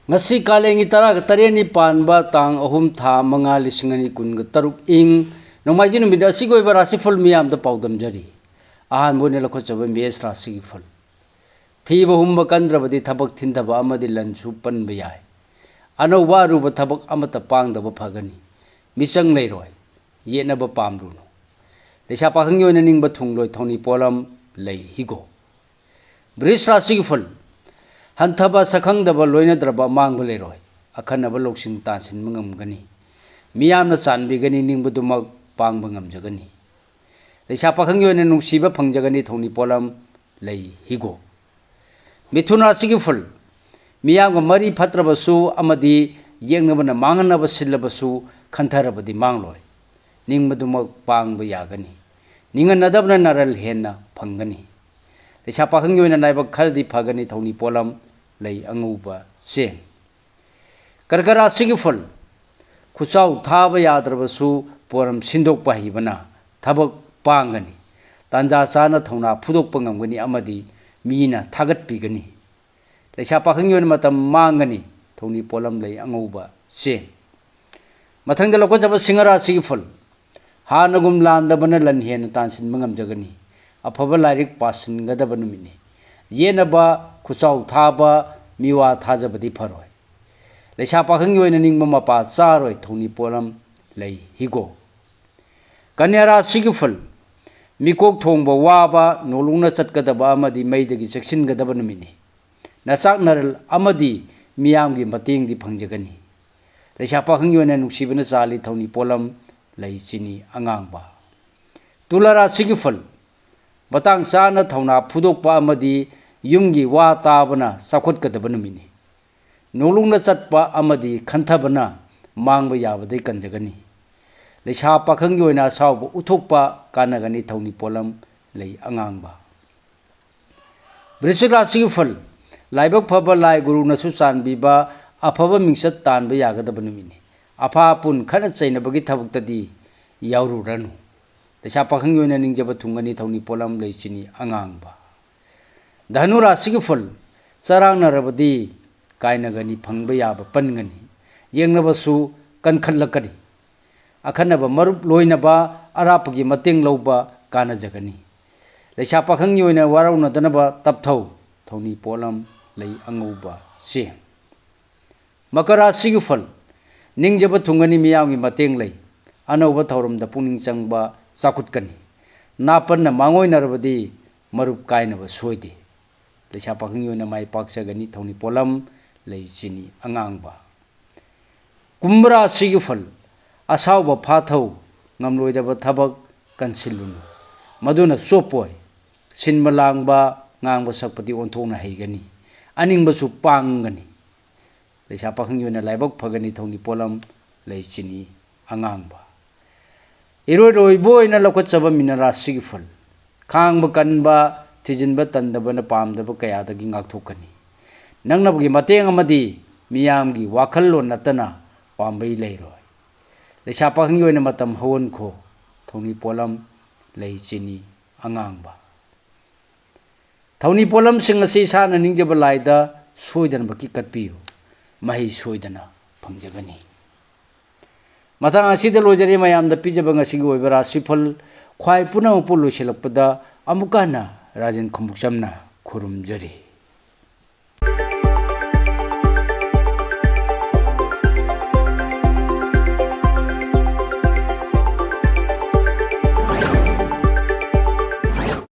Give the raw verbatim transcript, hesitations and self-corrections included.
ꯉꯁꯤ ꯀꯥꯂꯦꯟꯒꯤ ꯇꯔꯥꯒ ꯇꯔꯦꯠꯅꯤ ꯄꯥꯟꯕ ꯇꯥꯡ ꯑꯍꯨꯝ ꯊꯥ ꯃꯉꯥ ꯂꯤꯁꯤꯡ ꯑꯅꯤ ꯀꯨꯟꯒ ꯇꯔꯨꯛ ꯏꯪ ꯅꯣꯡꯃꯥꯏꯖꯤꯡ ꯅꯨꯃꯤꯠ ꯑꯁꯤꯒꯤ ꯑꯣꯏꯕ ꯔꯥꯁꯤꯐꯜ ꯃꯤꯌꯥꯝꯗ ꯄꯥꯎꯗꯝꯖꯔꯤ꯫ ꯑꯍꯥꯟꯕ ꯑꯣꯏꯅ ꯂꯧꯈꯠꯆꯕ ꯃꯦꯁ ꯔꯥꯁꯤꯒꯤ ꯐꯜ꯫ ꯊꯤꯕ ꯍꯨꯝꯕ ꯀꯟꯗ꯭ꯔꯕꯗꯤ ꯊꯕꯛ ꯊꯤꯟꯊꯕ ꯑꯃꯗꯤ ꯂꯟꯁꯨ ꯄꯟꯕ ꯌꯥꯏ꯫ ꯑꯅꯧꯕ ꯑꯔꯨꯕ ꯊꯕꯛ ꯑꯃꯠꯇ ꯄꯥꯡꯗꯕ ꯐꯒꯅꯤ꯫ ꯃꯤꯆꯪ ꯂꯩꯔꯣꯏ꯫ ꯌꯦꯠꯅꯕ ꯄꯥꯝꯂꯨꯅꯨ꯫ ꯂꯩꯁꯥ ꯄꯥꯈꯪꯒꯤ ꯑꯣꯏꯅ ꯅꯤꯡꯕ ꯊꯨꯡꯂꯣꯏ ꯊꯧꯅꯤ ꯄꯣꯠꯂꯝ ꯂꯩ ꯍꯤꯒꯣꯛ꯫ ꯕ꯭ꯔꯤꯖ ꯔꯥꯁꯤꯒꯤ ꯐꯨꯜ꯫ ꯍꯟꯊꯕ ꯁꯛꯈꯪꯗꯕ ꯂꯣꯏꯅꯗ꯭ꯔꯕ ꯃꯥꯡꯕ ꯂꯩꯔꯣꯏ꯫ ꯑꯈꯟꯅꯕ ꯂꯧꯁꯤꯡ ꯇꯥꯟꯁꯤꯟꯕ ꯉꯝꯒꯅꯤ꯫ ꯃꯤꯌꯥꯝꯅ ꯆꯥꯟꯕꯤꯒꯅꯤ ꯅꯤꯡꯕꯗꯨꯃꯛ ꯄꯥꯡꯕ ꯉꯝꯖꯒꯅꯤ꯫ ꯂꯩꯁꯥ ꯄꯥꯈꯪꯒꯤ ꯑꯣꯏꯅ ꯅꯨꯡꯁꯤꯕ ꯐꯪꯖꯒꯅꯤ ꯊꯧꯅꯤ ꯄꯣꯠꯂꯝ ꯂꯩ ꯍꯤꯒꯣꯛ꯫ ꯃꯤꯊꯨꯟ ꯔꯥꯁꯤꯒꯤ ꯐꯨꯜ꯫ ꯃꯤꯌꯥꯝꯒ ꯃꯔꯤ ꯐꯠꯇ꯭ꯔꯕꯁꯨ ꯑꯃꯗꯤ ꯌꯦꯛꯅꯕꯅ ꯃꯥꯡꯍꯟꯅꯕ ꯁꯤꯜꯂꯕꯁꯨ ꯈꯟꯊꯔꯕꯗꯤ ꯃꯥꯡꯂꯣꯏ꯫ ꯅꯤꯡꯕꯗꯨꯃꯛ ꯄꯥꯡꯕ ꯌꯥꯒꯅꯤ꯫ ꯅꯤꯡꯍꯟꯅꯗꯕꯅ ꯅꯔꯜ ꯍꯦꯟꯅ ꯐꯪꯒꯅꯤ꯫ ꯂꯩꯁꯥ ꯄꯥꯈꯪꯒꯤ ꯑꯣꯏꯅ ꯂꯥꯏꯕꯛ ꯈꯔꯗꯤ ꯐꯒꯅꯤ ꯊꯧꯅꯤ ꯄꯣꯠꯂꯝ ꯂꯩ ꯑꯉꯧꯕ ꯆꯦꯡ꯫ ꯀꯔꯀ ꯔꯥꯁꯤꯒꯤ ꯐꯨꯜ꯫ ꯈꯨꯆꯥꯎ ꯊꯥꯕ ꯌꯥꯗ꯭ꯔꯕꯁꯨ ꯄꯣꯔꯝ ꯁꯤꯟꯗꯣꯛꯄ ꯍꯩꯕꯅ ꯊꯕꯛ ꯄꯥꯡꯒꯅꯤ꯫ ꯇꯥꯟꯖꯥ ꯆꯥꯅ ꯊꯧꯅꯥ ꯐꯨꯗꯣꯛꯄ ꯉꯝꯒꯅꯤ ꯑꯃꯗꯤ ꯃꯤꯅ ꯊꯥꯒꯠꯄꯤꯒꯅꯤ꯫ ꯂꯩꯁꯥ ꯄꯥꯈꯪꯒꯤ ꯑꯣꯏꯅ ꯃꯇꯝ ꯃꯥꯡꯒꯅꯤ ꯊꯧꯅꯤ ꯄꯣꯠꯂꯝ ꯂꯩ ꯑꯉꯧꯕ ꯆꯦꯡ꯫ ꯃꯊꯪꯗ ꯂꯧꯈꯠꯆꯕ ꯁꯤꯡꯍ ꯔꯥꯁꯤꯒꯤ ꯐꯨꯜ꯫ ꯍꯥꯟꯅꯒꯨꯝ ꯂꯥꯟꯗꯕꯅ ꯂꯟ ꯍꯦꯟꯅ ꯇꯥꯟꯁꯤꯟꯕ ꯉꯝꯖꯒꯅꯤ꯫ ꯑꯐꯕ ꯂꯥꯏꯔꯤꯛ ꯄꯥꯁꯤꯟꯒꯗꯕ ꯅꯨꯃꯤꯠꯅꯤ꯫ ꯌꯦꯠꯅꯕ ꯈꯨꯆꯥꯎ ꯊꯥꯕ ꯃꯤꯋꯥ ꯊꯥꯖꯕꯗꯤ ꯐꯔꯣꯏ꯫ ꯂꯩꯁꯥ ꯄꯥꯈꯪꯒꯤ ꯑꯣꯏꯅ ꯅꯤꯡꯕ ꯃꯄꯥ ꯆꯥꯔꯣꯏ ꯊꯧꯅꯤ ꯄꯣꯠꯂꯝ ꯂꯩ ꯍꯤꯒꯣꯛ꯫ ꯀꯟꯌꯥ ꯔꯥꯁꯤꯒꯤ ꯐꯨꯜ꯫ ꯃꯤꯀꯣꯛ ꯊꯣꯡꯕ ꯋꯥꯕ ꯅꯣꯂꯨꯛꯅ ꯆꯠꯀꯗꯕ ꯑꯃꯗꯤ ꯃꯩꯗꯒꯤ ꯆꯦꯛꯁꯤꯟꯒꯗꯕ ꯅꯨꯃꯤꯠꯅꯤ꯫ ꯅꯆꯥꯛ ꯅꯔꯜ ꯑꯃꯗꯤ ꯃꯤꯌꯥꯝꯒꯤ ꯃꯇꯦꯡꯗꯤ ꯐꯪꯖꯒꯅꯤ꯫ ꯂꯩꯁꯥ ꯄꯥꯈꯪꯒꯤ ꯑꯣꯏꯅ ꯅꯨꯡꯁꯤꯕꯅ ꯆꯥꯜꯂꯤ ꯊꯧꯅꯤ ꯄꯣꯠꯂꯝ ꯂꯩ ꯆꯤꯅꯤ ꯑꯉꯥꯡꯕ꯫ ꯇꯨꯂꯥ ꯔꯥꯁꯤꯒꯤ ꯐꯨꯜ꯫ ꯃꯇꯥꯡ ꯆꯥꯅ ꯊꯧꯅꯥ ꯐꯨꯗꯣꯛꯄ ꯑꯃꯗꯤ ꯌꯨꯝꯒꯤ ꯋꯥ ꯇꯥꯕꯅ ꯆꯥꯎꯈꯠꯀꯗꯕ ꯅꯨꯃꯤꯠꯅꯤ꯫ ꯅꯣꯂꯨꯛꯅ ꯆꯠꯄ ꯑꯃꯗꯤ ꯈꯟꯊꯕꯅ ꯃꯥꯡꯕ ꯌꯥꯕꯗꯩ ꯀꯟꯖꯒꯅꯤ꯫ ꯂꯩꯁꯥ ꯄꯥꯈꯪꯒꯤ ꯑꯣꯏꯅ ꯑꯁꯥꯎꯕ ꯎꯠꯊꯣꯛꯄ ꯀꯥꯟꯅꯒꯅꯤ ꯊꯧꯅꯤ ꯄꯣꯠꯂꯝ ꯂꯩ ꯑꯉꯥꯡꯕ꯫ ꯕ꯭ꯔꯤꯁꯤꯛ ꯔꯥꯁꯤꯒꯤ ꯐꯜ꯫ ꯂꯥꯏꯕꯛ ꯐꯕ ꯂꯥꯏ ꯒꯨꯔꯨꯅꯁꯨ ꯆꯥꯟꯕꯤꯕ ꯑꯐꯕ ꯃꯤꯡꯆꯠ ꯇꯥꯟꯕ ꯌꯥꯒꯗꯕ ꯅꯨꯃꯤꯠꯅꯤ꯫ ꯑꯐꯥ ꯑꯄꯨꯟ ꯈꯠꯅ ꯆꯩꯅꯕꯒꯤ ꯊꯕꯛꯇꯗꯤ ꯌꯥꯎꯔꯨꯔꯅꯨ꯫ ꯂꯩꯁꯥ ꯄꯥꯈꯪꯒꯤ ꯑꯣꯏꯅ ꯅꯤꯡꯖꯕ ꯊꯨꯡꯒꯅꯤ ꯊꯧꯅꯤ ꯄꯣꯠꯂꯝ ꯂꯩ ꯆꯤꯅꯤ ꯑꯉꯥꯡꯕ꯫ ꯙꯅꯨ ꯔꯥꯁꯤꯒꯤ ꯐꯨꯜ꯫ ꯆꯔꯥꯡꯅꯔꯕꯗꯤ ꯀꯥꯏꯅꯒꯅꯤ, ꯐꯪꯕ ꯌꯥꯕ ꯄꯟꯒꯅꯤ, ꯌꯦꯡꯅꯕꯁꯨ ꯀꯟꯈꯠꯂꯛꯀꯅꯤ꯫ ꯑꯈꯟꯅꯕ ꯃꯔꯨꯞ ꯂꯣꯏꯅꯕ, ꯑꯔꯥꯞꯄꯒꯤ ꯃꯇꯦꯡ ꯂꯧꯕ ꯀꯥꯟꯅꯖꯒꯅꯤ꯫ ꯂꯩꯁꯥ ꯄꯥꯈꯪꯒꯤ ꯑꯣꯏꯅ ꯋꯥꯔꯧꯅꯗꯅꯕ ꯇꯞꯊꯧ꯫ ꯊꯧꯅꯤ ꯄꯣꯠꯂꯝ ꯂꯩ ꯑꯉꯧꯕ ꯆꯦ꯫ ꯃꯀꯔ ꯔꯥꯁꯤꯒꯤ ꯐꯜ꯫ ꯅꯤꯡꯖꯕ ꯊꯨꯡꯒꯅꯤ, ꯃꯤꯌꯥꯝꯒꯤ ꯃꯇꯦꯡ ꯂꯩ꯫ ꯑꯅꯧꯕ ꯊꯧꯔꯝꯗ ꯄꯨꯛꯅꯤꯡ ꯆꯪꯕ ꯆꯥꯎꯈꯠꯀꯅꯤ꯫ ꯅꯥꯄꯟꯅ ꯃꯥꯡꯑꯣꯏꯅꯔꯕꯗꯤ ꯃꯔꯨꯞ ꯀꯥꯏꯅꯕ ꯁꯣꯏꯗꯦ꯫ ꯂꯩꯁꯥ ꯄꯥꯈꯪꯒꯤ ꯑꯣꯏꯅ ꯃꯥꯏ ꯄꯥꯛꯆꯒꯅꯤ꯫ ꯊꯧꯅꯤ ꯄꯣꯠꯂꯝ ꯂꯩ ꯆꯤꯅꯤ ꯑꯉꯥꯡꯕ꯫ ꯀꯨꯝꯚ ꯔꯥꯁꯤꯒꯤ ꯐꯜ꯫ ꯑꯁꯥꯎꯕ ꯐꯥꯊꯧ, ꯉꯝꯂꯣꯏꯗꯕ ꯊꯕꯛ ꯀꯟꯁꯤꯜꯂꯨꯅꯨ, ꯃꯗꯨꯅ ꯆꯣꯞꯄꯣꯏ꯫ ꯁꯤꯟꯕ ꯂꯥꯡꯕ, ꯉꯥꯡꯕ ꯁꯛꯄꯗꯤ ꯑꯣꯟꯊꯣꯛꯅ ꯍꯩꯒꯅꯤ, ꯑꯅꯤꯡꯕꯁꯨ ꯄꯥꯡꯒꯅꯤ꯫ ꯂꯩꯁꯥ ꯄꯥꯈꯪꯒꯤ ꯑꯣꯏꯅ ꯂꯥꯏꯕꯛ ꯐꯒꯅꯤ꯫ ꯊꯧꯅꯤ ꯄꯣꯠꯂꯝ ꯂꯩ ꯆꯤꯅꯤ ꯑꯉꯥꯡꯕ꯫ ꯏꯔꯣꯏ ꯂꯣꯏꯕ ꯑꯣꯏꯅ ꯂꯧꯈꯠꯆꯕ ꯃꯤꯅ ꯔꯥꯁꯤꯒꯤ ꯐꯜ꯫ ꯈꯥꯡꯕ ꯀꯟꯕ, ꯊꯤꯖꯤꯟꯕ ꯇꯟꯗꯕꯅ ꯄꯥꯝꯗꯕ ꯀꯌꯥꯗꯒꯤ ꯉꯥꯛꯊꯣꯛꯀꯅꯤ꯫ ꯅꯛꯅꯕꯒꯤ ꯃꯇꯦꯡ ꯑꯃꯗꯤ ꯃꯤꯌꯥꯝꯒꯤ ꯋꯥꯈꯜꯂꯣꯟ ꯅꯠꯇꯅ ꯄꯥꯝꯕꯩ ꯂꯩꯔꯣꯏ꯫ ꯂꯩꯁꯥ ꯄꯥꯈꯪꯒꯤ ꯑꯣꯏꯅ ꯃꯇꯝ ꯍꯧꯍꯟꯈꯣ꯫ ꯊꯧꯅꯤ ꯄꯣꯠꯂꯝ ꯂꯩ ꯆꯤꯅꯤ ꯑꯉꯥꯡꯕ꯫ ꯊꯧꯅꯤ ꯄꯣꯠꯂꯝꯁꯤꯡ ꯑꯁꯤ ꯏꯁꯥꯅ ꯅꯤꯡꯖꯕ ꯂꯥꯏꯗ ꯁꯣꯏꯗꯅꯃꯛꯀꯤ ꯀꯠꯄꯤꯌꯨ, ꯃꯍꯩ ꯁꯣꯏꯗꯅ ꯐꯪꯖꯒꯅꯤ꯫ ꯃꯇꯥꯡ ꯑꯁꯤꯗ ꯂꯣꯏꯖꯔꯦ꯫ ꯃꯌꯥꯝꯗ ꯄꯤꯖꯕ ꯉꯁꯤꯒꯤ ꯑꯣꯏꯕ ꯔꯥꯁꯤꯐꯜ ꯈ꯭ꯋꯥꯏ ꯄꯨꯝꯅꯃꯛꯄꯨ ꯂꯣꯏꯁꯤꯜꯂꯛꯄꯗ ꯑꯃꯨꯛꯀ ꯍꯟꯅ ꯔꯥꯖꯦꯟ ꯈꯣꯡꯎꯞꯆꯝꯅ ꯈꯨꯔꯨꯝꯖꯔꯤ꯫